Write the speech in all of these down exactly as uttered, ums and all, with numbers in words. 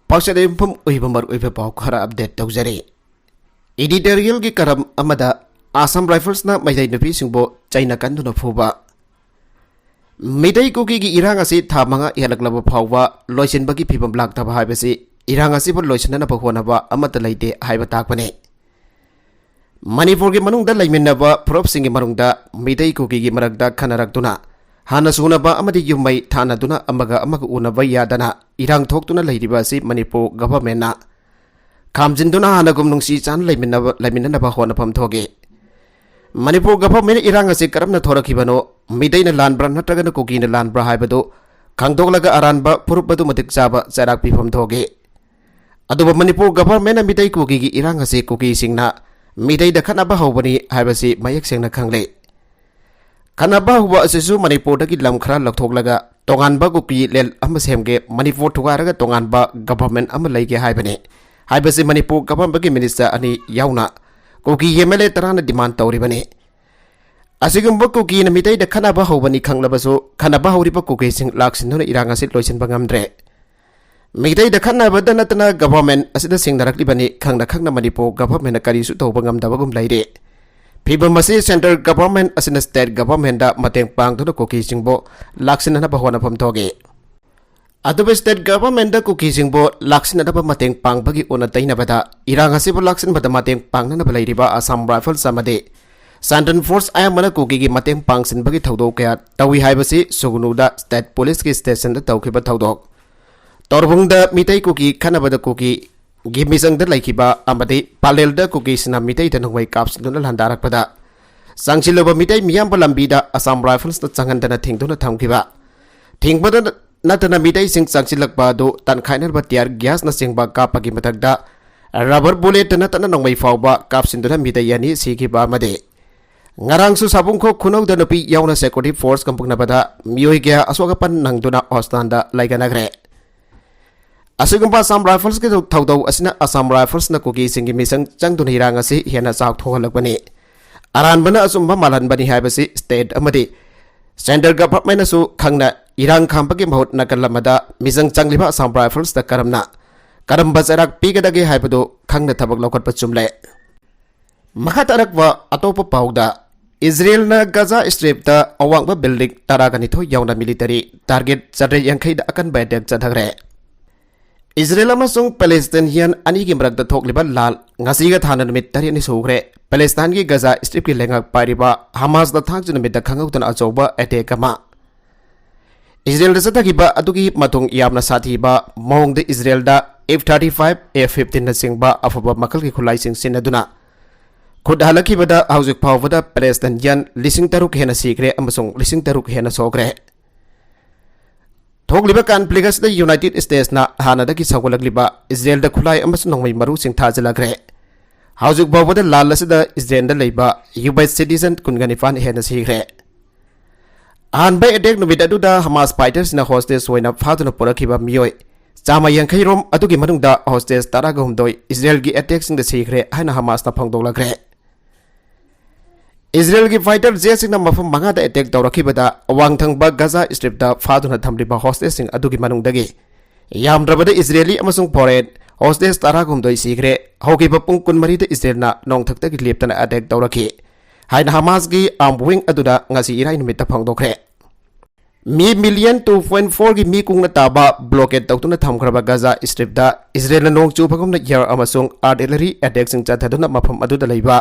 ꯄꯥꯎꯆꯦꯗ ꯌꯨꯝꯐꯝ ꯑꯣꯏꯕ ꯃꯔꯨꯑꯣꯏꯕ ꯄꯥꯎ ꯈꯔ ꯑꯞꯗꯦꯠ ꯇꯧꯖꯔꯤ꯫ ꯏꯗꯤꯇꯣꯔꯤꯌꯦꯜꯒꯤ ꯀꯔꯝ ꯑꯃꯗ ꯑꯁꯥꯝ ꯔꯥꯏꯐꯜꯁꯅ ꯃꯩꯇꯩ ꯅꯨꯄꯤꯁꯤꯡꯕꯨ ꯆꯩꯅ ꯀꯟꯗꯨꯅ ꯐꯨꯕ꯫ ꯃꯤꯇꯩ ꯀꯨꯀꯤꯒꯤ ꯏꯔꯥꯡ ꯑꯁꯤ ꯊꯥ ꯃꯉꯥ ꯍꯦꯜꯂꯛꯂꯕ ꯐꯥꯎꯕ ꯂꯣꯏꯁꯤꯟꯕꯒꯤ ꯐꯤꯕꯝ ꯂꯥꯛꯇꯕ ꯍꯥꯏꯕꯁꯤ ꯏꯔꯥꯡ ꯑꯁꯤꯕꯨ ꯂꯣꯏꯁꯤꯟꯅꯅꯕ ꯍꯣꯠꯅꯕ ꯑꯃꯠꯇ ꯂꯩꯇꯦ ꯍꯥꯏꯕ ꯇꯥꯛꯄꯅꯤ꯫ ꯃꯅꯤꯄꯨꯔꯒꯤ ꯃꯅꯨꯡꯗ ꯂꯩꯃꯤꯟꯅꯕ ꯐꯨꯔꯨꯞꯁꯤꯡꯒꯤ ꯃꯅꯨꯡꯗ ꯃꯤꯇꯩ ꯀꯨꯀꯤꯒꯤ ꯃꯔꯛꯇ ꯈꯟꯅꯔꯛꯇꯨꯅ ꯍꯥꯟꯅ ꯁꯨꯅꯕ ꯑꯃꯗꯤ ꯌꯨꯝꯃꯩ ꯊꯥꯅꯗꯨꯅ ꯑꯃꯒ ꯑꯃꯒ ꯎꯅꯕ ꯌꯥꯗꯅ ꯏꯔꯥꯡ ꯊꯣꯛꯇꯨꯅ ꯂꯩꯔꯤꯕ ꯑꯁꯤ ꯃꯅꯤꯄꯨꯔ ꯒꯚꯔꯟꯃꯦꯟꯠꯅ ꯈꯥꯝꯖꯤꯟꯗꯨꯅ ꯍꯥꯟꯅꯒꯨꯝ ꯅꯨꯡꯁꯤ ꯆꯥꯟꯅ ꯂꯩꯃꯤꯟꯅꯕ, ꯂꯩꯃꯤꯟꯅꯅꯕ ꯍꯣꯠꯅꯐꯝ ꯊꯣꯛꯏ꯫ ꯃꯅꯤꯄꯨꯔ ꯒꯚꯔꯟꯃꯦꯟꯠ ꯏꯔꯥꯡ ꯑꯁꯤ ꯀꯔꯝꯅ ꯊꯣꯔꯛꯈꯤꯕꯅꯣ, ꯃꯤꯇꯩꯅ ꯂꯥꯟꯕ꯭ꯔꯥ ꯅꯠꯇ꯭ꯔꯒꯅ ꯀꯨꯀꯤꯅ ꯂꯥꯟꯕ꯭ꯔꯥ ꯍꯥꯏꯕꯗꯨ ꯈꯪꯗꯣꯛꯂꯒ ꯑꯔꯥꯟꯕ ꯐꯨꯔꯨꯞ ꯑꯗꯨ ꯃꯇꯤꯛ ꯆꯥꯕ ꯆꯩꯔꯥꯛ ꯄꯤꯐꯝ ꯊꯣꯛꯏ꯫ ꯑꯗꯨꯕꯨ ꯃꯅꯤꯄꯨꯔ ꯒꯚꯔꯟꯃꯦꯟꯠꯅ ꯃꯤꯇꯩ ꯀꯨꯀꯤꯒꯤ ꯏꯔꯥꯡ ꯑꯁꯤ ꯀꯨꯀꯤꯁꯤꯡꯅ ꯃꯤꯇꯩꯗ ꯈꯠꯅꯕ ꯍꯧꯕꯅꯤ ꯍꯥꯏꯕꯁꯤ ꯃꯌꯦꯛ ꯁꯦꯡꯅ ꯈꯪꯂꯦ꯫ ꯈꯠꯅꯕ ꯍꯧꯕ ꯑꯁꯤꯁꯨ ꯃꯅꯤꯄꯨꯔꯗꯒꯤ ꯂꯝ ꯈꯔ ꯂꯧꯊꯣꯛꯂꯒ ꯇꯣꯉꯥꯟꯕ ꯀꯨꯀꯤ ꯂꯦꯟ ꯑꯃ ꯁꯦꯝꯒꯦ, ꯃꯅꯤꯄꯨꯔ ꯊꯨꯒꯥꯏꯔꯒ ꯇꯣꯉꯥꯟꯕ ꯒꯚꯔꯟꯃꯦꯟꯠ ꯑꯃ ꯂꯩꯒꯦ ꯍꯥꯏꯕꯅꯤ ꯍꯥꯏꯕꯁꯤ ꯃꯅꯤꯄꯨꯔ ꯒꯚꯔꯟꯃꯦꯟꯠꯀꯤ ꯃꯤꯅꯤꯁꯇꯔ ꯑꯅꯤ ꯌꯥꯎꯅ ꯀꯨꯀꯤ ꯑꯦꯝ ꯑꯦꯜ ꯑꯦ ꯇꯔꯥꯅ ꯗꯤꯃꯥꯟ ꯇꯧꯔꯤꯕꯅꯤ꯫ ꯑꯁꯤꯒꯨꯝꯕ ꯀꯨꯀꯤꯅ ꯃꯤꯇꯩꯗ ꯈꯠꯅꯕ ꯍꯧꯕꯅꯤ ꯈꯪꯂꯕꯁꯨ, ꯈꯠꯅꯕ ꯍꯧꯔꯤꯕ ꯀꯨꯀꯤꯁꯤꯡ ꯂꯥꯛꯁꯤꯟꯗꯨꯅ ꯏꯔꯥꯡ ꯑꯁꯤ ꯂꯣꯏꯁꯤꯟꯕ ꯉꯝꯗ꯭ꯔꯦ꯫ ꯃꯤꯇꯩꯗ ꯈꯠꯅꯕꯗ ꯅꯠꯇꯅ ꯒꯚꯔꯟꯃꯦꯟꯠ ꯑꯁꯤꯗ ꯁꯤꯡꯅꯔꯛꯂꯤꯕꯅꯤ ꯈꯪꯅ ꯈꯪꯅ ꯃꯅꯤꯄꯨꯔ ꯒꯚꯔꯟꯃꯦꯟꯠꯅ ꯀꯔꯤꯁꯨ ꯇꯧꯕ ꯉꯝꯗꯕꯒꯨꯝ ꯂꯩꯔꯦ꯫ ꯐꯤꯕꯝ ꯑꯁꯤ ꯁꯦꯟꯇ꯭ꯔꯦꯜ ꯒꯚꯔꯟꯃꯦꯟꯠ ꯑꯁꯤꯅ ꯁ꯭ꯇꯦꯠ ꯒꯚꯔꯟꯃꯦꯟꯠꯇ ꯃꯇꯦꯡ ꯄꯥꯡꯗꯨꯅ ꯀꯨꯀꯤꯁꯤꯡꯕꯨ ꯂꯥꯛꯁꯤꯟꯅꯅꯕ ꯍꯣꯠꯅꯐꯝ ꯊꯣꯛꯏ꯫ ꯑꯗꯨꯕꯨ ꯁ꯭ꯇꯦꯠ ꯒꯚꯔꯟꯃꯦꯟꯠꯇ ꯀꯨꯀꯤꯁꯤꯡꯕꯨ ꯂꯥꯛꯁꯤꯟꯅꯅꯕ ꯃꯇꯦꯡ ꯄꯥꯡꯕꯒꯤ ꯑꯣꯟꯅ ꯇꯩꯅꯕꯗ ꯏꯔꯥꯡ ꯑꯁꯤꯕꯨ ꯂꯥꯛꯁꯤꯟꯕꯗ ꯃꯇꯦꯡ ꯄꯥꯡꯅꯅꯕ ꯂꯩꯔꯤꯕ ꯑꯁꯥꯝ ꯔꯥꯏꯐꯜꯁ ꯑꯃꯗꯤ ꯁꯦꯟꯇ꯭ꯔꯦꯜ ꯐꯣꯔꯁ ꯑꯌꯥꯝꯕꯅ ꯀꯨꯀꯤꯒꯤ ꯃꯇꯦꯡ ꯄꯥꯡꯁꯤꯟꯕꯒꯤ ꯊꯧꯗꯣꯛ ꯀꯌꯥ ꯇꯧꯏ ꯍꯥꯏꯕꯁꯤ ꯁꯨꯒꯅꯨꯗ ꯁ꯭ꯇꯦꯠ ꯄꯨꯂꯤꯁꯀꯤ ꯁ꯭ꯇꯦꯁꯟꯗ ꯇꯧꯈꯤꯕ ꯊꯧꯗꯣꯛ꯫ ꯇꯣꯔꯕꯨꯡꯗ ꯃꯤꯇꯩ ꯀꯨꯀꯤ ꯈꯠꯅꯕꯗ ꯀꯨꯀꯤꯒꯤ ꯃꯤꯆꯪꯗ ꯂꯩꯈꯤꯕ ꯑꯃꯗꯤ ꯄꯥꯂꯦꯜꯗ ꯀꯨꯀꯤꯁꯤꯡꯅ ꯃꯤꯇꯩꯗ ꯅꯣꯡꯃꯩ ꯀꯥꯞꯁꯤꯟꯗꯨꯅ ꯂꯥꯟꯗꯥꯔꯛꯄꯗ ꯆꯪꯁꯤꯜꯂꯨꯕ ꯃꯤꯇꯩ ꯃꯤꯌꯥꯝꯕ ꯂꯝꯕꯤꯗ ꯑꯁꯥꯝ ꯔꯥꯏꯐꯜꯁꯅ ꯆꯪꯍꯟꯗꯅ ꯊꯤꯡꯗꯨꯅ ꯊꯝꯈꯤꯕ꯫ ꯊꯤꯡꯕꯗ ꯅꯠꯇꯅ ꯃꯤꯇꯩꯁꯤꯡ ꯆꯪꯁꯤꯜꯂꯛꯄ ꯑꯗꯨ ꯇꯥꯟꯈꯥꯏꯅꯕ ꯇꯤꯌꯥꯔ ꯒ꯭ꯌꯥꯁꯅꯆꯤꯡꯕ ꯀꯥꯞꯄꯒꯤ ꯃꯊꯛꯇ ꯔꯕꯔ ꯕꯨꯂꯦꯠꯇ ꯅꯠꯇꯅ ꯅꯣꯡꯃꯩ ꯐꯥꯎꯕ ꯀꯥꯞꯁꯤꯟꯗꯨꯅ ꯃꯤꯇꯩ ꯑꯅꯤ ꯁꯤꯈꯤꯕ ꯑꯃꯗꯤ ꯉꯔꯥꯡꯁꯨ ꯁꯥꯕꯨꯡꯈꯣꯛ ꯈꯨꯅꯧꯗ ꯅꯨꯄꯤ ꯌꯥꯎꯅ ꯁꯦꯀ꯭ꯌꯨꯔꯤꯇꯤ ꯐꯣꯔꯁꯀ ꯃꯨꯛꯅꯕꯗ ꯃꯤꯑꯣꯏ ꯀꯌꯥ ꯑꯁꯣꯛ ꯑꯄꯟ ꯅꯪꯗꯨꯅ ꯍꯣꯁꯄꯤꯇꯥꯜꯗ ꯂꯩꯒꯅꯈ꯭ꯔꯦ꯫ ꯑꯁꯤꯒꯨꯝꯕ ꯑꯁꯥꯝ ꯔꯥꯏꯐꯜꯁꯀꯤ ꯊꯧ-, ꯊꯧꯗꯧ ꯑꯁꯤꯅ ꯑꯁꯥꯝ ꯔꯥꯏꯐꯜꯁꯅ ꯀꯨꯀꯤꯁꯤꯡꯒꯤ ꯃꯤꯆꯪ ꯆꯪꯗꯨꯅ ꯏꯔꯥꯡ ꯑꯁꯤ ꯍꯦꯟꯅ ꯆꯥꯎꯊꯣꯛꯍꯜꯂꯛꯄꯅꯤ꯫ ꯑꯔꯥꯟꯕꯅ ꯑꯆꯨꯝꯕ ꯃꯥꯜꯍꯟꯕꯅꯤ ꯍꯥꯏꯕꯁꯤ ꯁ꯭ꯇꯦꯠ ꯑꯃꯗꯤ ꯁꯦꯟꯇ꯭ꯔꯦꯜ ꯒꯚꯔꯟꯃꯦꯟꯠꯅꯁꯨ ꯈꯪꯅ ꯏꯔꯥꯡ ꯈꯥꯝꯕꯒꯤ ꯃꯍꯨꯠ ꯅꯥꯀꯜ ꯑꯃꯗ ꯃꯤꯆꯪ ꯆꯪꯂꯤꯕ ꯑꯁꯥꯝ ꯔꯥꯏꯐꯜꯁꯇ ꯀꯔꯝꯅ ꯀꯔꯝꯕ ꯆꯩꯔꯥꯛ ꯄꯤꯒꯗꯒꯦ ꯍꯥꯏꯕꯗꯨ ꯈꯪꯅ ꯊꯕꯛ ꯂꯧꯈꯠꯄ ꯆꯨꯝꯂꯦ꯫ ꯃꯈꯥ ꯇꯥꯔꯛꯄ ꯑꯇꯣꯞꯄ ꯄꯥꯎꯗ, ꯏꯖꯔꯦꯜꯅ ꯒꯖꯥ ꯁ꯭ꯇ꯭ꯔꯤꯞꯇ ꯑꯋꯥꯡꯕ ꯕꯤꯜꯗꯤꯡ ꯇꯔꯥꯒ ꯅꯤꯊꯣꯏ ꯌꯥꯎꯅ ꯃꯤꯂꯤꯇꯔꯤ ꯇꯥꯔꯒꯦꯠ ꯆꯥꯇ꯭ꯔꯦꯠ ꯌꯥꯡꯈꯩꯗ ꯑꯀꯟꯕ ꯑꯦꯇꯦꯛ ꯆꯠꯊꯈ꯭ꯔꯦ꯫ ꯏꯖꯔꯦꯜ ꯑꯃꯁꯨꯡ ꯄꯦꯂꯦꯁꯇꯥꯏꯟꯌꯟ ꯑꯅꯤꯒꯤ ꯃꯔꯛꯇ ꯊꯣꯛꯂꯤꯕ ꯂꯥꯜ ꯉꯁꯤꯒ ꯊꯥꯅ ꯅꯨꯃꯤꯠ ꯇꯔꯦꯠꯅꯤ ꯁꯨꯈ꯭ꯔꯦ꯫ ꯄꯦꯂꯦꯁꯇꯥꯏꯟꯒꯤ ꯒꯖꯥ ꯁ꯭ꯇ꯭ꯔꯤꯞꯀꯤ ꯂꯩꯉꯥꯛ ꯄꯥꯏꯔꯤꯕ ꯍꯃꯥꯁꯅ ꯊꯥꯡꯖ ꯅꯨꯃꯤꯠꯇ ꯈꯪꯍꯧꯗꯅ ꯑꯆꯧꯕ ꯑꯦꯇꯦꯛ ꯑꯃ꯫ ꯏꯖꯔꯦꯜꯗ ꯆꯠꯊꯈꯤꯕ ꯑꯗꯨꯒꯤ ꯃꯇꯨꯡ ꯌꯥꯝꯅ ꯁꯥꯊꯤꯕ ꯃꯑꯣꯡꯗ ꯏꯖꯔꯦꯜꯗ F thirty five, F fifteen ꯅꯆꯤꯡꯕ ꯑꯐꯕ ꯃꯈꯜꯒꯤ ꯈꯨꯠꯂꯥꯏꯁꯤꯡ ꯁꯤꯖꯤꯟꯅꯗꯨꯅ ꯈꯨꯠ ꯍꯜꯂꯛꯈꯤꯕꯗ ꯍꯧꯖꯤꯛ ꯐꯥꯎꯕꯗ ꯄꯦꯂꯦꯁꯇꯥꯏꯟꯌꯟ ꯂꯤꯁꯤꯡ ꯇꯔꯨꯛ ꯍꯦꯟꯅ ꯁꯤꯈ꯭ꯔꯦ ꯑꯃꯁꯨꯡ ꯂꯤꯁꯤꯡ ꯇꯔꯨꯛ ꯍꯦꯟꯅ ꯁꯣꯛꯈ꯭ꯔꯦ꯫ ꯊꯣꯛꯂꯤꯕ ꯀꯟꯐ꯭ꯂꯤꯛ ꯑꯁꯤꯗ ꯌꯨꯅꯥꯏꯇꯦꯗ ꯁ꯭ꯇꯦꯠꯁꯅ ꯍꯥꯟꯅꯗꯒꯤ ꯁꯧꯒꯠꯂꯛꯂꯤꯕ ꯏꯖꯔꯦꯜꯗ ꯈꯨꯠꯂꯥꯏ ꯑꯃꯁꯨꯡ ꯅꯣꯡꯃꯩ ꯃꯔꯨꯁꯤꯡ ꯊꯥꯖꯤꯜꯂꯛꯈ꯭ꯔꯦ꯫ ꯍꯧꯖꯤꯛ ꯐꯥꯎꯕꯗ ꯂꯥꯜ ꯑꯁꯤꯗ ꯏꯖꯔꯦꯜꯗ ꯂꯩꯕ ꯌꯨ ꯑꯦꯁ ꯁꯤꯇꯤꯖꯟ ꯀꯨꯟꯒ ꯅꯤꯄꯥꯟ ꯍꯦꯟꯅ ꯁꯤꯈ꯭ꯔꯦ꯫ ꯑꯍꯥꯟꯕ ꯑꯦꯇꯦꯛ ꯅꯨꯃꯤꯠ ꯑꯗꯨꯗ ꯍꯃꯥꯁ ꯐꯥꯏꯇꯔꯁꯤꯡꯅ ꯍꯣꯁꯇꯦꯖ ꯑꯣꯏꯅ ꯐꯥꯗꯨꯅ ꯄꯨꯔꯛꯈꯤꯕ ꯃꯤꯑꯣꯏ ꯆꯥꯝꯃ ꯌꯥꯡꯈꯩ ꯔꯣꯝ ꯑꯗꯨꯒꯤ ꯃꯅꯨꯡꯗ ꯍꯣꯁꯇꯦꯖ ꯇꯔꯥꯒ ꯍꯨꯝꯗꯣꯏ ꯏꯖꯔꯦꯜꯒꯤ ꯑꯦꯇꯦꯛꯁꯤꯡꯗ ꯁꯤꯈ꯭ꯔꯦ ꯍꯥꯏꯅ ꯍꯃꯥꯁꯅ ꯐꯣꯡꯗꯣꯛꯂꯛꯈ꯭ꯔꯦ꯫ ꯏꯖꯔꯦꯜꯒꯤ ꯐꯥꯏꯇꯔ ꯖꯦꯠꯁꯤꯡꯅ ꯃꯐꯝ ꯃꯉꯥꯗ ꯑꯦꯇꯦꯛ ꯇꯧꯔꯛꯈꯤꯕꯗ, ꯑꯋꯥꯡꯊꯪꯕ ꯒꯖꯥ ꯁ꯭ꯇ꯭ꯔꯤꯞꯇ ꯐꯥꯗꯨꯅ ꯊꯝꯂꯤꯕ ꯍꯣꯁꯇꯦꯖꯁꯤꯡ ꯑꯗꯨꯒꯤ ꯃꯅꯨꯡꯗꯒꯤ ꯌꯥꯝꯗ꯭ꯔꯕꯗ ꯏꯖꯔꯦꯂꯤ ꯑꯃꯁꯨꯡ ꯐꯣꯔꯦꯟ ꯍꯣꯁꯇꯦꯖ ꯇꯔꯥꯍꯨꯝꯗꯣꯏ ꯁꯤꯈ꯭ꯔꯦ꯫ ꯍꯧꯈꯤꯕ ꯄꯨꯡ ꯀꯨꯟꯃꯔꯤꯗ ꯏꯖꯔꯦꯜꯅ ꯅꯣꯡꯊꯛꯇꯒꯤ ꯂꯦꯞꯇꯅ ꯑꯦꯇꯦꯛ ꯇꯧꯔꯛꯈꯤ ꯍꯥꯏꯅ ꯍꯃꯥꯁꯀꯤ ꯑꯥꯔꯝ ꯋꯤꯡ ꯑꯗꯨꯅ ꯉꯁꯤ ꯏꯔꯥꯏ ꯅꯨꯃꯤꯠꯇ ꯐꯣꯡꯗꯣꯛꯈ꯭ꯔꯦ꯫ ꯃꯤ ꯃꯤꯂꯤꯌꯟ two point four ꯒꯤ ꯃꯤ ꯀꯨꯡꯅ ꯇꯥꯕ ꯕ꯭ꯂꯣꯀꯦꯠ ꯇꯧꯗꯨꯅ ꯊꯝꯈ꯭ꯔꯕ ꯒꯖꯥ ꯁ꯭ꯇ꯭ꯔꯤꯞꯇ ꯏꯖꯔꯦꯜꯅ ꯅꯣꯡ ꯆꯨꯕꯒꯨꯝꯅ ꯑꯦꯌꯔ ꯑꯃꯁꯨꯡ ꯑꯥꯔꯇꯤꯂꯔꯤ ꯑꯦꯇꯦꯛꯁꯤꯡ ꯆꯠꯊꯗꯨꯅ ꯃꯐꯝ ꯑꯗꯨꯗ ꯂꯩꯕ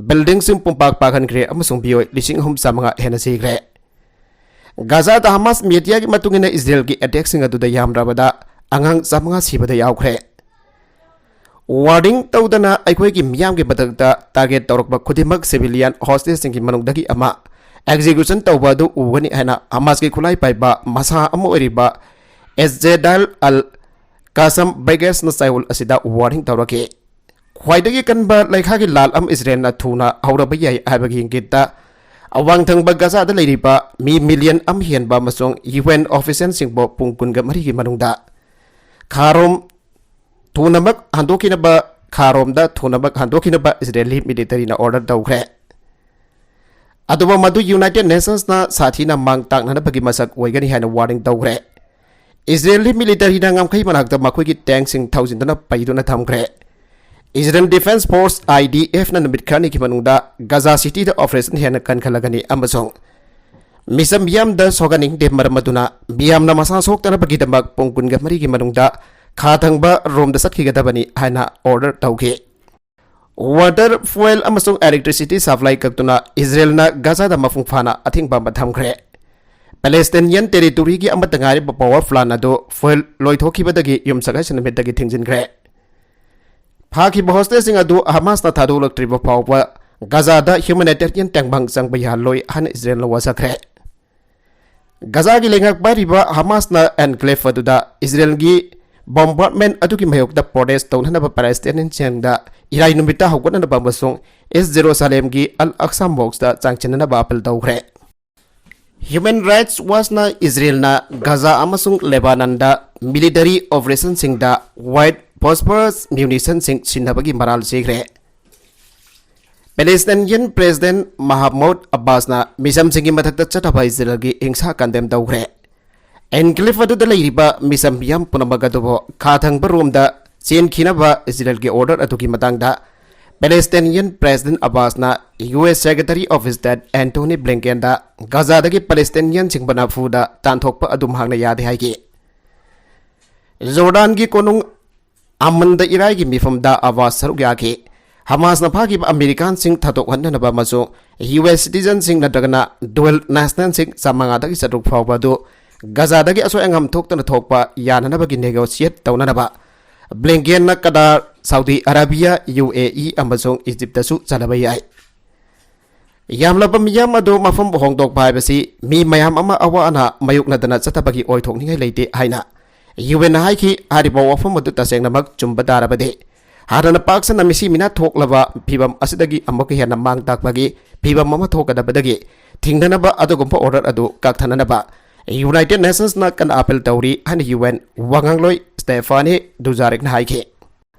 ꯕꯤꯜꯗꯤꯡꯁꯤꯡ ꯄꯨꯝꯄꯥꯛ ꯄꯥꯛꯍꯟꯈ꯭ꯔꯦ ꯑꯃꯁꯨꯡ ꯃꯤꯑꯣꯏ ꯂꯤꯁꯤꯡ ꯑꯍꯨꯝ ꯆꯥꯃꯉꯥ ꯍꯦꯟꯅ ꯁꯤꯈ꯭ꯔꯦ꯫ ꯒꯖꯥꯗ ꯍꯃꯥꯁ ꯃꯦꯗꯤꯌꯥꯒꯤ ꯃꯇꯨꯡ ꯏꯟꯅ ꯏꯖꯔꯦꯜꯒꯤ ꯑꯦꯇꯦꯛꯁꯤꯡ ꯑꯗꯨꯗ ꯌꯥꯝꯗ꯭ꯔꯕꯗ ꯑꯉꯥꯡ ꯆꯥꯃꯉꯥ ꯁꯤꯕꯗ ꯌꯥꯎꯈ꯭ꯔꯦ꯫ ꯋꯥꯔꯅꯤꯡ ꯇꯧꯗꯅ ꯑꯩꯈꯣꯏꯒꯤ ꯃꯤꯌꯥꯝꯒꯤ ꯃꯊꯛꯇ ꯇꯥꯔꯒꯦꯠ ꯇꯧꯔꯛꯄ ꯈꯨꯗꯤꯡꯃꯛ ꯁꯤꯚꯤꯂꯤꯌꯟ ꯍꯣꯁꯇꯦꯖꯁꯤꯡꯒꯤ ꯃꯅꯨꯡꯗꯒꯤ ꯑꯃ ꯑꯦꯛꯖꯤꯀ꯭ꯌꯨꯁꯟ ꯇꯧꯕ ꯑꯗꯨ ꯎꯒꯅꯤ ꯍꯥꯏꯅ ꯍꯃꯥꯁꯀꯤ ꯈꯨꯠꯂꯥꯏ ꯄꯥꯏꯕ ꯃꯁꯥ ꯑꯃ ꯑꯣꯏꯔꯤꯕ ꯑꯦꯖꯦꯗꯥꯏꯜ ꯑꯜ ꯀꯥꯁꯝ ꯕꯦꯒꯦꯁꯅ ꯆꯌꯣꯜ ꯑꯁꯤꯗ ꯋꯥꯔꯅꯤꯡ ꯇꯧꯔꯛꯈꯤ꯫ ꯈ꯭ꯋꯥꯏꯗꯒꯤ ꯀꯟꯕ ꯂꯩꯈꯥꯒꯤ ꯂꯥꯜ ꯑꯃ ꯏꯖꯔꯦꯜꯅ ꯊꯨꯅ ꯍꯧꯔꯕ ꯌꯥꯏ ꯍꯥꯏꯕꯒꯤ ꯏꯪꯒꯤꯠꯇ, ꯑꯋꯥꯡ ꯊꯪꯕ ꯒꯖꯥꯗ ꯂꯩꯔꯤꯕ ꯃꯤ ꯃꯤꯂꯤꯌꯟ ꯑꯃ ꯍꯦꯟꯕ ꯑꯃꯁꯨꯡ ꯌꯨ ꯑꯦꯟ ꯑꯣꯐꯤꯁꯤꯌꯦꯜꯁꯤꯡꯕꯨ ꯄꯨꯡ ꯀꯨꯟꯒ ꯃꯔꯤꯒꯤ ꯃꯅꯨꯡꯗ ꯈꯥꯔꯣꯝ ꯊꯨꯅꯃꯛ ꯍꯟꯗꯣꯛꯈꯤꯅꯕ, ꯈꯥꯔꯣꯝꯗ ꯊꯨꯅꯃꯛ ꯍꯟꯗꯣꯛꯈꯤꯅꯕ ꯏꯖꯔꯦꯂꯤ ꯃꯤꯂꯤꯇꯔꯤꯅ ꯑꯣꯔꯗꯔ ꯇꯧꯈ꯭ꯔꯦ꯫ ꯑꯗꯨꯕꯨ ꯃꯗꯨ ꯌꯨꯅꯥꯏꯇꯦꯗ ꯅꯦꯁꯟꯁꯅ ꯁꯥꯊꯤꯅ ꯃꯥꯡ ꯇꯥꯛꯅꯅꯕꯒꯤ ꯃꯁꯛ ꯑꯣꯏꯒꯅꯤ ꯍꯥꯏꯅ ꯋꯥꯔꯅꯤꯡ ꯇꯧꯈ꯭ꯔꯦ꯫ ꯏꯖꯔꯦꯜꯒꯤ ꯃꯤꯂꯤꯇꯔꯤꯅ ꯉꯝꯈꯩ ꯃꯅꯥꯛꯇ ꯃꯈꯣꯏꯒꯤ ꯇꯦꯡꯁꯤꯡ ꯊꯧꯖꯤꯟꯗꯨꯅ ꯄꯩꯗꯨꯅ ꯊꯝꯈ꯭ꯔꯦ꯫ ꯏꯖꯔꯦꯜ ꯗꯤꯐꯦꯟꯁ ꯐꯣꯔꯁ, IDF, ꯅ ꯅꯨꯃꯤꯠ ꯈꯔꯅꯤꯒꯤ ꯃꯅꯨꯡꯗ ꯒꯖꯥ ꯁꯤꯇꯤꯗ ꯑꯣꯄꯔꯦꯁꯟ ꯍꯦꯟꯅ ꯀꯟꯈꯠꯂꯒꯅꯤ ꯑꯃꯁꯨꯡ ꯃꯤꯆꯝ ꯃꯤꯌꯥꯝꯗ ꯁꯣꯛꯍꯟꯅꯤꯡꯗꯦ ꯃꯔꯝ ꯑꯗꯨꯅ ꯃꯤꯌꯥꯝꯅ ꯃꯁꯥ ꯁꯣꯛꯇꯅꯕꯒꯤꯗꯃꯛ ꯄꯨꯡ ꯀꯨꯟꯒ ꯃꯔꯤꯒꯤ ꯃꯅꯨꯡꯗ ꯈꯥ ꯊꯪꯕ ꯔꯣꯝꯗ ꯆꯠꯈꯤꯒꯗꯕꯅꯤ ꯍꯥꯏꯅ ꯑꯣꯔꯗꯔ ꯇꯧꯈꯤ꯫ ꯋꯥꯇꯔ, ꯐ꯭ꯌꯨꯑꯦꯜ ꯑꯃꯁꯨꯡ ꯏꯂꯦꯛꯇ꯭ꯔꯤꯁꯤꯇꯤ ꯁꯄ꯭ꯂꯥꯏ ꯀꯛꯇꯨꯅ ꯏꯖꯔꯦꯜꯅ ꯒꯖꯥꯗ ꯃꯄꯨꯡ ꯐꯥꯅ ꯑꯊꯤꯡꯕ ꯑꯃ ꯊꯝꯈ꯭ꯔꯦ꯫ ꯄꯦꯂꯦꯁꯇꯤꯅꯤꯌꯟ ꯇꯦꯔꯤꯇꯣꯔꯤꯒꯤ ꯑꯃꯠꯇ ꯉꯥꯏꯔꯤꯕ ꯄꯥꯋꯔ ꯄ꯭ꯂꯥꯟ ꯑꯗꯨ ꯐ꯭ꯌꯨꯑꯦꯜ ꯂꯣꯏꯊꯣꯛꯈꯤꯕꯗꯒꯤ ꯌꯨꯝꯁꯀꯩꯁ ꯅꯨꯃꯤꯠꯇꯒꯤ ꯊꯤꯡꯖꯤꯟꯈ꯭ꯔꯦ꯫ ꯐꯥꯈꯤꯕ ꯍꯣꯁꯇꯦꯖꯁꯤꯡ ꯑꯗꯨ ꯍꯃꯥꯁꯅ ꯊꯥꯗꯣꯛꯂꯛꯇ꯭ꯔꯤꯕ ꯐꯥꯎꯕ ꯒꯖꯥꯗ ꯍ꯭ꯌꯨꯃꯦꯅꯤꯇꯦꯔꯤꯌꯟ ꯇꯦꯡꯕꯥꯡ ꯆꯪꯕ ꯌꯥꯍꯜꯂꯣꯏ ꯍꯥꯏꯅ ꯏꯖꯔꯦꯜꯅ ꯋꯥꯁꯛꯈ꯭ꯔꯦ꯫ ꯒꯖꯥꯒꯤ ꯂꯩꯉꯥꯛ ꯄꯥꯏꯔꯤꯕ ꯍꯃꯥꯁꯅ ꯑꯦꯟꯀ꯭ꯂꯦꯚ ꯑꯗꯨꯗ ꯏꯖꯔꯦꯜꯒꯤ ꯕꯣꯝꯕꯥꯔꯗꯃꯦꯟ ꯑꯗꯨꯒꯤ ꯃꯥꯌꯣꯛꯇ ꯄ꯭ꯔꯣꯇꯦꯁ ꯇꯧꯅꯅꯕ ꯄꯦꯂꯦꯁꯇꯤꯅꯤꯌꯟꯁꯤꯡꯗ ꯏꯔꯥꯏ ꯅꯨꯃꯤꯠꯇ ꯍꯧꯒꯠꯅꯅꯕ ꯑꯃꯁꯨꯡ ꯏꯁ ꯖꯦꯔꯨꯁꯥꯂꯦꯝꯒꯤ ꯑꯜ ꯑꯛꯁꯥ ꯃꯣꯁꯛꯇ ꯆꯥꯡꯁꯤꯟꯅꯅꯕ ꯑꯄꯤꯜ ꯇꯧꯈ꯭ꯔꯦ꯫ ꯍ꯭ꯌꯨꯃꯦꯟ ꯔꯥꯏꯠꯁ ꯋꯥꯆꯅ ꯏꯖꯔꯦꯜꯅ ꯒꯖꯥ ꯑꯃꯁꯨꯡ ꯂꯦꯕꯥꯅꯟꯗ ꯃꯤꯂꯤꯇꯔꯤ ꯑꯣꯄꯔꯦꯁꯟꯁꯤꯡꯗ ꯋꯥꯏꯠ ꯐꯣꯁꯐꯔꯁ ꯃ꯭ꯌꯨꯅꯤꯁꯟꯁꯤꯡ ꯁꯤꯖꯤꯟꯅꯕꯒꯤ ꯃꯔꯥꯜ ꯆꯦꯈ꯭ꯔꯦ꯫ ꯄꯦꯂꯦꯁꯇꯤꯅꯤꯌꯟ ꯄ꯭ꯔꯦꯁꯤꯗꯦꯟꯠ ꯃꯍꯃꯨꯗ ꯑꯕꯥꯁꯅ ꯃꯤꯆꯝꯁꯤꯡꯒꯤ ꯃꯊꯛꯇ ꯆꯠꯊꯕ ꯏꯖꯔꯦꯜꯒꯤ ꯍꯤꯡꯁꯥ ꯀꯟꯗꯦꯝ ꯇꯧꯈ꯭ꯔꯦ꯫ ꯑꯦꯟꯀ꯭ꯂꯦꯚ ꯑꯗꯨꯗ ꯂꯩꯔꯤꯕ ꯃꯤꯆꯝ ꯃꯤꯌꯥꯝ ꯄꯨꯝꯅꯃꯛ ꯑꯗꯨꯕꯨ ꯈꯥ ꯊꯪꯕ ꯔꯣꯝꯗ ꯆꯦꯟꯈꯤꯅꯕ ꯏꯖꯔꯦꯜꯒꯤ ꯑꯣꯔꯗꯔ ꯑꯗꯨꯒꯤ ꯃꯇꯥꯡꯗ ꯄꯦꯂꯦꯁꯇꯤꯅꯤꯌꯟ ꯄ꯭ꯔꯦꯁꯤꯗꯦꯟꯠ ꯑꯕꯥꯁꯅ U S secretary of state Anthony ꯕ꯭ꯂꯤꯡꯀꯦꯟꯗ ꯒꯖꯥꯗꯒꯤ ꯄꯦꯂꯦꯁꯇꯤꯅꯤꯌꯟꯁꯤꯡꯕꯨ ꯅꯝꯐꯨꯗ ꯇꯥꯟꯊꯣꯛꯄ ꯑꯗꯨꯝ ꯍꯥꯛꯅ ꯌꯥꯗꯦ ꯍꯥꯏꯈꯤ꯫ ꯖꯣꯔꯗꯥꯟꯒꯤ ꯀꯣꯅꯨꯡ ꯑꯃꯟꯗ ꯏꯔꯥꯏꯒꯤ ꯃꯤꯐꯝꯗ ꯑꯕꯥꯁ ꯁꯔꯨꯛ ꯌꯥꯈꯤ꯫ ꯍꯃꯥꯁꯅ ꯐꯥꯈꯤꯕ ꯑꯃꯦꯔꯤꯀꯥꯟꯁꯤꯡ ꯊꯥꯗꯣꯛꯍꯟꯅꯅꯕ ꯑꯃꯁꯨꯡ ꯌꯨ ꯑꯦꯁ ꯁꯤꯇꯤꯖꯟꯁꯤꯡ ꯅꯠꯇ꯭ꯔꯒꯅ ꯗꯨꯋꯦꯜ ꯅꯦꯁꯅꯦꯜꯁꯤꯡ ꯆꯥꯃꯉꯥꯗꯒꯤ ꯆꯥꯇ꯭ꯔꯨꯛ ꯐꯥꯎꯕ ꯑꯗꯨ ꯒꯖꯥꯗꯒꯤ ꯑꯁꯣꯏ ꯑꯉꯥꯝ ꯊꯣꯛꯇꯅ ꯊꯣꯛꯄ ꯌꯥꯅꯅꯕꯒꯤ ꯅꯦꯒꯣꯁꯤꯌꯦꯠ ꯇꯧꯅꯅꯕ ꯕ꯭ꯂꯤꯡꯀꯦꯟꯅ ꯀꯇꯥꯔ, ꯁꯥꯎꯗꯤ ꯑꯔꯥꯕꯤꯌꯥ, ꯌꯨ ꯑꯦ ꯏ ꯑꯃꯁꯨꯡ ꯏꯖꯤꯞꯇꯁꯨ ꯆꯠꯂꯕ ꯌꯥꯏ꯫ ꯌꯥꯝꯂꯕ ꯃꯤꯌꯥꯝ ꯑꯗꯨ ꯃꯐꯝ ꯍꯣꯡꯗꯣꯛꯄ ꯍꯥꯏꯕꯁꯤ ꯃꯤ ꯃꯌꯥꯝ ꯑꯃ ꯑꯋꯥ ꯑꯅꯥ ꯃꯥꯌꯣꯛꯅꯗꯅ ꯆꯠꯊꯕꯒꯤ ꯑꯣꯏꯊꯣꯛꯅꯤꯡꯉꯥꯏ ꯂꯩꯇꯦ ꯍꯥꯏꯅ ꯌꯨ ꯑꯦꯟꯅ ꯍꯥꯏꯈꯤ꯫ ꯍꯥꯏꯔꯤꯕ ꯋꯥꯐꯝ ꯑꯗꯨ ꯇꯁꯦꯡꯅꯃꯛ ꯆꯨꯝꯕ ꯇꯥꯔꯕꯗꯤ ꯍꯥꯟꯅꯅ ꯄꯥꯛ ꯁꯟꯅ ꯃꯤꯁꯤ ꯃꯤꯅꯥ ꯊꯣꯛꯂꯕ ꯐꯤꯕꯝ ꯑꯁꯤꯗꯒꯤ ꯑꯃꯨꯛꯀ ꯍꯦꯟꯅ ꯃꯥꯡ ꯇꯥꯛꯄꯒꯤ ꯐꯤꯕꯝ ꯑꯃ ꯊꯣꯛꯀꯗꯕꯗꯒꯤ ꯊꯤꯡꯅꯅꯕ ꯑꯗꯨꯒꯨꯝꯕ ꯑꯣꯔꯗꯔ ꯑꯗꯨ ꯀꯛꯊꯅꯅꯕ ꯌꯨꯅꯥꯏꯇꯦꯗ ꯅꯦꯁꯟꯁꯅ ꯀꯟꯅ ꯑꯄꯤꯜ ꯇꯧꯔꯤ ꯍꯥꯏꯅ ꯌꯨ ꯑꯦꯟ ꯋꯥꯉꯥꯡꯂꯣꯏ ꯁ꯭ꯇꯦꯐꯥꯅꯤ ꯗꯨꯖꯥꯔꯤꯛꯅ ꯍꯥꯏꯈꯤ꯫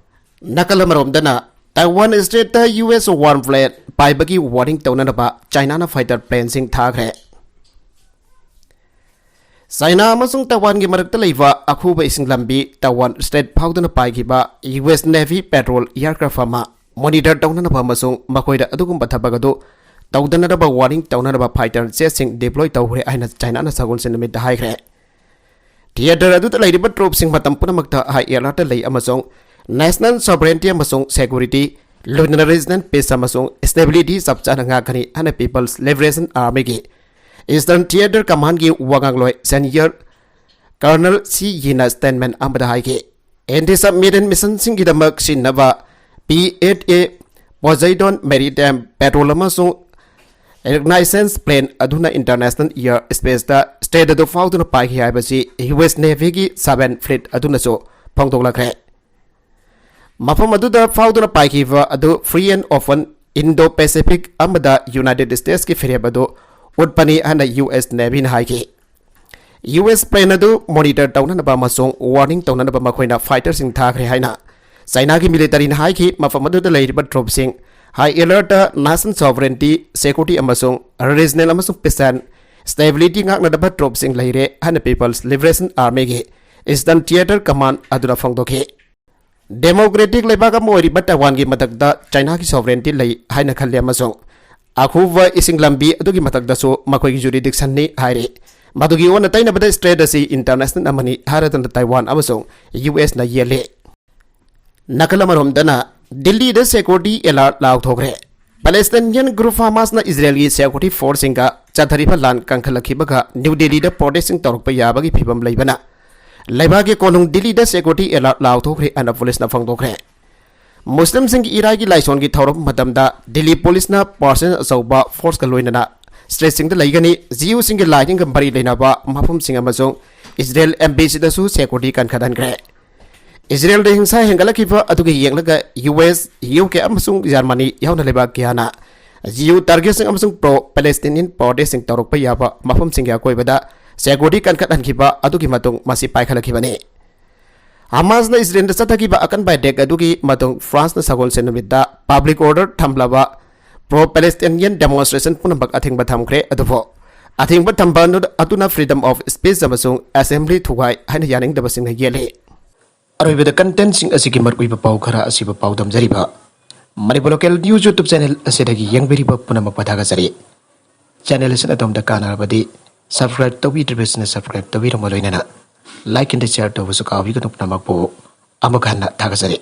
ꯅꯥꯀꯜ ꯑꯃꯔꯣꯝꯗꯅ ꯇꯥꯏꯋꯥꯟ ꯁ꯭ꯇ꯭ꯔꯦꯠꯇ ꯌꯨ ꯑꯦꯁ ꯋꯥꯔ ꯄ꯭ꯂꯦꯟ ꯄꯥꯏꯕꯒꯤ ꯋꯥꯔꯅꯤꯡ ꯇꯧꯅꯅꯕ ꯆꯥꯏꯅꯥꯅ ꯐꯥꯏꯇꯔ ꯄ꯭ꯂꯦꯟꯁꯤꯡ ꯊꯥꯈ꯭ꯔꯦ꯫ ꯆꯥꯏꯅꯥ ꯑꯃꯁꯨꯡ ꯇꯥꯏꯋꯥꯟꯒꯤ ꯃꯔꯛꯇ ꯂꯩꯕ ꯑꯈꯨꯕ ꯏꯁꯤꯡ ꯂꯝꯕꯤ ꯇꯥꯏꯋꯥꯟ ꯁ꯭ꯇ꯭ꯔꯦꯠ ꯐꯥꯎꯗꯨꯅ ꯄꯥꯏꯈꯤꯕ U S navy patrol aircraft ꯑꯃ ꯃꯣꯅꯤꯇꯔ ꯇꯧꯅꯅꯕ ꯑꯃꯁꯨꯡ ꯃꯈꯣꯏꯗ ꯑꯗꯨꯒꯨꯝꯕ ꯊꯕꯛ ꯑꯗꯨ ꯇꯧꯗꯅꯕ ꯋꯥꯔꯅꯤꯡ ꯇꯧꯅꯅꯕ ꯐꯥꯏꯇꯔ ꯖꯦꯠꯁꯤꯡ ꯗꯤꯄ꯭ꯂꯣꯏ ꯇꯧꯈ꯭ꯔꯦ ꯍꯥꯏꯅ ꯆꯥꯏꯅꯥꯅ ꯁꯒꯣꯜꯁꯦꯟ ꯅꯨꯃꯤꯠꯇ ꯍꯥꯏꯈ꯭ꯔꯦ꯫ ꯊꯤꯌꯦꯇꯔ ꯑꯗꯨꯗ ꯂꯩꯔꯤꯕ ꯇ꯭ꯔꯨꯞꯁꯤꯡ ꯃꯇꯝ ꯄꯨꯝꯅꯃꯛꯇ ꯍꯥꯏ ꯑꯦꯂꯔꯠꯇ ꯂꯩ ꯑꯃꯁꯨꯡ ꯅꯦꯁꯅꯦꯜ ꯁꯣꯚꯔꯦꯟꯇꯤ ꯑꯃꯁꯨꯡ ꯁꯦꯀ꯭ꯌꯨꯔꯤꯇꯤ, ꯂꯣꯏꯅꯅ ꯔꯤꯖꯅꯦꯜ ꯄꯤꯁ ꯑꯃꯁꯨꯡ ꯁ꯭ꯇꯦꯕꯤꯂꯤꯇꯤ ꯆꯞ ꯆꯥꯅ ꯉꯥꯛꯀꯅꯤ ꯍꯥꯏꯅ ꯄꯤꯄꯜꯁ ꯂꯤꯕꯔꯦꯁꯟ ꯑꯥꯔꯃꯤꯒꯤ ꯏꯁꯇꯔꯟ ꯊꯤꯌꯦꯇꯔ ꯀꯃꯥꯟꯒꯤ ꯋꯥꯉꯥꯡꯂꯣꯏ ꯁꯦꯅꯤꯌꯔ ꯀꯔꯅꯜ ꯁꯤ ꯌꯤꯅ ꯁ꯭ꯇꯦꯠꯃꯦꯟ ꯑꯃꯗ ꯍꯥꯏꯈꯤ꯫ ꯑꯦꯟꯇꯤ ꯁꯕꯃꯦꯔꯤꯟ ꯃꯤꯁꯟꯁꯤꯡꯒꯤꯗꯃꯛ ꯁꯤꯖꯤꯟꯅꯕ ꯄꯤ ꯑꯦꯠ ꯑꯦ ꯄꯣꯖꯩꯗꯣꯟ ꯃꯦꯔꯤꯇꯥꯏꯝ ꯄꯦꯇ꯭ꯔꯣꯜ ꯑꯃꯁꯨꯡ ꯔꯤꯀꯅꯥꯏꯁꯦꯟꯁ ꯄ꯭ꯂꯦꯟ ꯑꯗꯨꯅ ꯏꯟꯇꯔꯅꯦꯁꯅꯦꯜ ꯏꯌꯔ ꯁ꯭ꯄꯦꯁꯇ ꯁ꯭ꯇ꯭ꯔꯦꯠ ꯑꯗꯨ ꯐꯥꯎꯗꯨꯅ ꯄꯥꯏꯈꯤ ꯍꯥꯏꯕꯁꯤ ꯌꯨ ꯑꯦꯁ ꯅꯦꯚꯤꯒꯤ ꯁꯕꯦꯟ ꯐ꯭ꯂꯤꯠ ꯑꯗꯨꯅꯁꯨ ꯐꯣꯡꯗꯣꯛꯂꯛꯈ꯭ꯔꯦ꯫ ꯃꯐꯝ ꯑꯗꯨꯗ ꯐꯥꯎꯗꯨꯅ ꯄꯥꯏꯈꯤꯕ ꯑꯗꯨ free and open Indo Pacific ꯑꯃꯗ ꯌꯨꯅꯥꯏꯇꯦꯗ ꯁ꯭ꯇꯦꯠꯁꯀꯤ ꯐꯤꯔꯦꯞ ꯑꯗꯨ ꯎꯠꯄꯅꯤ ꯍꯥꯏꯅ ꯌꯨ ꯑꯦꯁ ꯅꯦꯚꯤꯅ ꯍꯥꯏꯈꯤ꯫ ꯌꯨ ꯑꯦꯁ ꯄ꯭ꯂꯦꯟ ꯑꯗꯨ ꯃꯣꯅꯤꯇꯔ ꯇꯧꯅꯅꯕ ꯑꯃꯁꯨꯡ ꯋꯥꯔꯅꯤꯡ ꯇꯧꯅꯅꯕ ꯃꯈꯣꯏꯅ ꯐꯥꯏꯇꯔꯁꯤꯡ ꯊꯥꯈ꯭ꯔꯦ ꯍꯥꯏꯅ ꯆꯥꯏꯅꯥꯒꯤ ꯃꯤꯂꯤꯇꯔꯤꯅ ꯍꯥꯏꯈꯤ꯫ ꯃꯐꯝ ꯑꯗꯨꯗ ꯂꯩꯔꯤꯕ ꯇ꯭ꯔꯨꯞꯁꯤꯡ ꯍꯥꯏ ꯑꯦꯂꯔꯠꯇ, ꯅꯦꯁꯅꯦꯜ ꯁꯣꯚꯔꯦꯟꯇꯤ, ꯁꯦꯀ꯭ꯌꯨꯔꯤꯇꯤ ꯑꯃꯁꯨꯡ ꯔꯤꯖꯅꯦꯜ ꯑꯃꯁꯨꯡ ꯄꯤꯁ ꯑꯦꯟ ꯁ꯭ꯇꯦꯕꯤꯂꯤꯇꯤ ꯉꯥꯛꯅꯅꯕ ꯇ꯭ꯔꯨꯞꯁꯤꯡ ꯂꯩꯔꯦ ꯍꯥꯏꯅ ꯄꯤꯄꯜꯁ ꯂꯤꯕꯔꯦꯁꯟ ꯑꯥꯔꯃꯤꯒꯤ ꯏꯁꯇꯔꯟ ꯊꯤꯌꯦꯇꯔ ꯀꯃꯥꯟ ꯑꯗꯨꯅ ꯐꯣꯡꯗꯣꯛꯈꯤ꯫ ꯗꯦꯃꯣꯀ꯭ꯔꯦꯇꯤꯛ ꯂꯩꯕꯥꯛ ꯑꯃ ꯑꯣꯏꯔꯤꯕ ꯇꯥꯏꯋꯥꯟꯒꯤ ꯃꯊꯛꯇ ꯆꯥꯏꯅꯥꯒꯤ ꯁꯣꯚꯔꯦꯟꯇꯤ ꯂꯩ ꯍꯥꯏꯅ ꯈꯜꯂꯤ ꯑꯃꯁꯨꯡ ꯑꯈꯨꯕ ꯏꯁꯤꯡ ꯂꯝꯕꯤ ꯑꯗꯨꯒꯤ ꯃꯊꯛꯇꯁꯨ ꯃꯈꯣꯏꯒꯤ ꯖꯨꯔꯤꯗꯤꯛꯁꯟꯅꯤ ꯍꯥꯏꯔꯤ꯫ ꯃꯗꯨꯒꯤ ꯑꯣꯟꯅ ꯇꯩꯅꯕꯗ ꯁ꯭ꯇ꯭ꯔꯦꯠ ꯑꯁꯤ ꯏꯟꯇꯔꯅꯦꯁꯅꯦꯜ ꯑꯃꯅꯤ ꯍꯥꯏꯔꯗꯨꯅ ꯇꯥꯏꯋꯥꯟ ꯑꯃꯁꯨꯡ ꯌꯨ ꯑꯦꯁꯅ ꯌꯦꯜꯂꯤ꯫ ꯅꯥꯀꯜ ꯑꯃꯔꯣꯝꯗꯅ ꯗꯤꯜꯂꯤꯗ ꯁꯦꯀ꯭ꯌꯨꯔꯤꯇꯤ ꯑꯦꯂꯔꯠ ꯂꯥꯎꯊꯣꯛꯈ꯭ꯔꯦ꯫ ꯄꯦꯂꯦꯁꯇꯥꯏꯅꯤꯌꯟ ꯒ꯭ꯔꯨꯞ ꯍꯃꯥꯁꯅ ꯏꯖꯔꯦꯜꯒꯤ ꯁꯦꯀ꯭ꯌꯨꯔꯤꯇꯤ ꯐꯣꯔꯁꯁꯤꯡꯒ ꯆꯠꯊꯔꯤꯕ ꯂꯥꯟ ꯀꯟꯈꯠꯂꯛꯈꯤꯕꯒ ꯅ꯭ꯌꯨ ꯗꯤꯜꯂꯤꯗ ꯄ꯭ꯔꯣꯇꯦꯁꯁꯤꯡ ꯇꯧꯔꯛꯄ ꯌꯥꯕꯒꯤ ꯐꯤꯕꯝ ꯂꯩꯕꯅ ꯂꯩꯕꯥꯛꯀꯤ ꯀꯣꯅꯨꯡ ꯗꯤꯜꯂꯤꯗ ꯁꯦꯀ꯭ꯌꯨꯔꯤꯇꯤ ꯑꯦꯂꯔꯠ ꯂꯥꯎꯊꯣꯛꯈ꯭ꯔꯦ ꯍꯥꯏꯅ ꯄꯨꯂꯤꯁꯅ ꯐꯣꯡꯗꯣꯛꯈ꯭ꯔꯦ꯫ ꯃꯨꯁꯂꯤꯝꯁꯤꯡꯒꯤ ꯏꯔꯥꯏꯒꯤ ꯂꯥꯏꯁꯣꯟꯒꯤ ꯊꯧꯔꯝ ꯃꯇꯝꯗ ꯗꯤꯜꯂꯤ ꯄꯨꯂꯤꯁꯅ ꯄꯥꯔꯁꯦꯟ ꯑꯆꯧꯕ ꯐꯣꯔꯁꯀ ꯂꯣꯏꯅꯅ ꯁ꯭ꯇ꯭ꯔꯤꯠꯁꯤꯡꯗ ꯂꯩꯒꯅꯤ꯫ ꯖꯤꯌꯨꯁꯤꯡꯒꯤ ꯂꯥꯏꯅꯤꯡꯒ ꯃꯔꯤ ꯂꯩꯅꯕ ꯃꯐꯝꯁꯤꯡ ꯑꯃꯁꯨꯡ ꯏꯖꯔꯦꯜ ꯑꯦꯝꯕꯦꯁꯤꯗꯁꯨ ꯁꯦꯀ꯭ꯌꯨꯔꯤꯇꯤ ꯀꯟꯈꯠꯍꯟꯈ꯭ꯔꯦ꯫ ꯏꯖꯔꯦꯜꯗ ꯍꯤꯡꯁꯥ ꯍꯦꯟꯒꯠꯂꯛꯈꯤꯕ ꯑꯗꯨꯒꯤ ꯌꯦꯡꯂꯒ ꯌꯨ ꯑꯦꯁ, ꯌꯨ ꯀꯦ ꯑꯃꯁꯨꯡ ꯖꯔꯃꯅꯤ ꯌꯥꯎꯅ ꯂꯩꯕꯥꯛ ꯀꯌꯥꯅ ꯖꯤꯌꯨ ꯇꯥꯔꯒꯦꯠꯁꯤꯡ ꯑꯃꯁꯨꯡ ꯄ꯭ꯔꯣ ꯄꯦꯂꯦꯁꯇꯤꯅꯤꯌꯟ ꯄ꯭ꯔꯣꯇꯦꯁꯁꯤꯡ ꯇꯧꯔꯛꯄ ꯌꯥꯕ ꯃꯐꯝꯁꯤꯡꯒꯤ ꯑꯀꯣꯏꯕꯗ ꯁꯦꯀ꯭ꯌꯨꯔꯤꯇꯤ ꯀꯟꯈꯠꯍꯟꯈꯤꯕ ꯑꯗꯨꯒꯤ ꯃꯇꯨꯡ ꯃꯁꯤ ꯄꯥꯏꯈꯠꯂꯛꯈꯤꯕꯅꯤ꯫ ꯍꯃꯥꯁꯅ ꯏꯖꯔꯦꯜꯗ ꯆꯠꯊꯈꯤꯕ ꯑꯀꯟꯕ ꯑꯦꯇꯦꯛ ꯑꯗꯨꯒꯤ ꯃꯇꯨꯡ ꯐ꯭ꯔꯥꯟꯁꯅ ꯁꯒꯣꯜꯁꯦꯟ ꯅꯨꯃꯤꯠꯇ ꯄꯕ꯭ꯂꯤꯛ ꯑꯣꯔꯗꯔ ꯊꯝꯂꯕ ꯄ꯭ꯔꯣ ꯄꯦꯂꯦꯁꯇꯤꯅꯤꯌꯟ ꯗꯦꯃꯣꯟꯁꯇ꯭ꯔꯦꯁꯟ ꯄꯨꯝꯅꯃꯛ ꯑꯊꯤꯡꯕ ꯊꯝꯈ꯭ꯔꯦ꯫ ꯑꯗꯨꯕꯨ ꯑꯊꯤꯡꯕ ꯊꯝꯕ ꯑꯗꯨ- ꯑꯗꯨꯅ freedom of speech ꯑꯃꯁꯨꯡ assembly ꯊꯨꯒꯥꯏ ꯍꯥꯏꯅ ꯌꯥꯅꯤꯡꯗꯕꯁꯤꯡꯅ ꯌꯦꯠꯂꯤ꯫ ꯑꯔꯣꯏꯕꯗ contentꯁꯤꯡ ꯑꯁꯤꯒꯤ ꯃꯔꯨꯑꯣꯏꯕ ꯄꯥꯎ ꯈꯔ ꯑꯁꯤꯕꯨ ꯄꯥꯎꯗꯝꯖꯔꯤꯕ Manipur local news YouTube channel ꯑꯁꯤꯗꯒꯤ ꯌꯦꯡꯕꯤꯔꯤꯕ ꯄꯨꯝꯅꯃꯛꯄꯨ ꯊꯥꯒꯠꯆꯔꯤ꯫ Channel ꯑꯁꯤꯅ ꯑꯗꯣꯝꯗ ꯀꯥꯟꯅꯔꯕꯗꯤ subscribe ꯇꯧꯕꯤꯗ꯭ꯔꯤꯕꯁꯤꯡꯅ subscribe ꯇꯧꯕꯤꯔꯝꯕ ꯂꯣꯏꯅꯅ like and share ꯇꯧꯕꯁꯨ ꯀꯥꯎꯕꯤꯒꯅꯨ꯫ ꯄꯨꯝꯅꯃꯛꯄꯨ ꯑꯃꯨꯛ ꯍꯟꯅ ꯊꯥꯒꯠꯆꯔꯤ꯫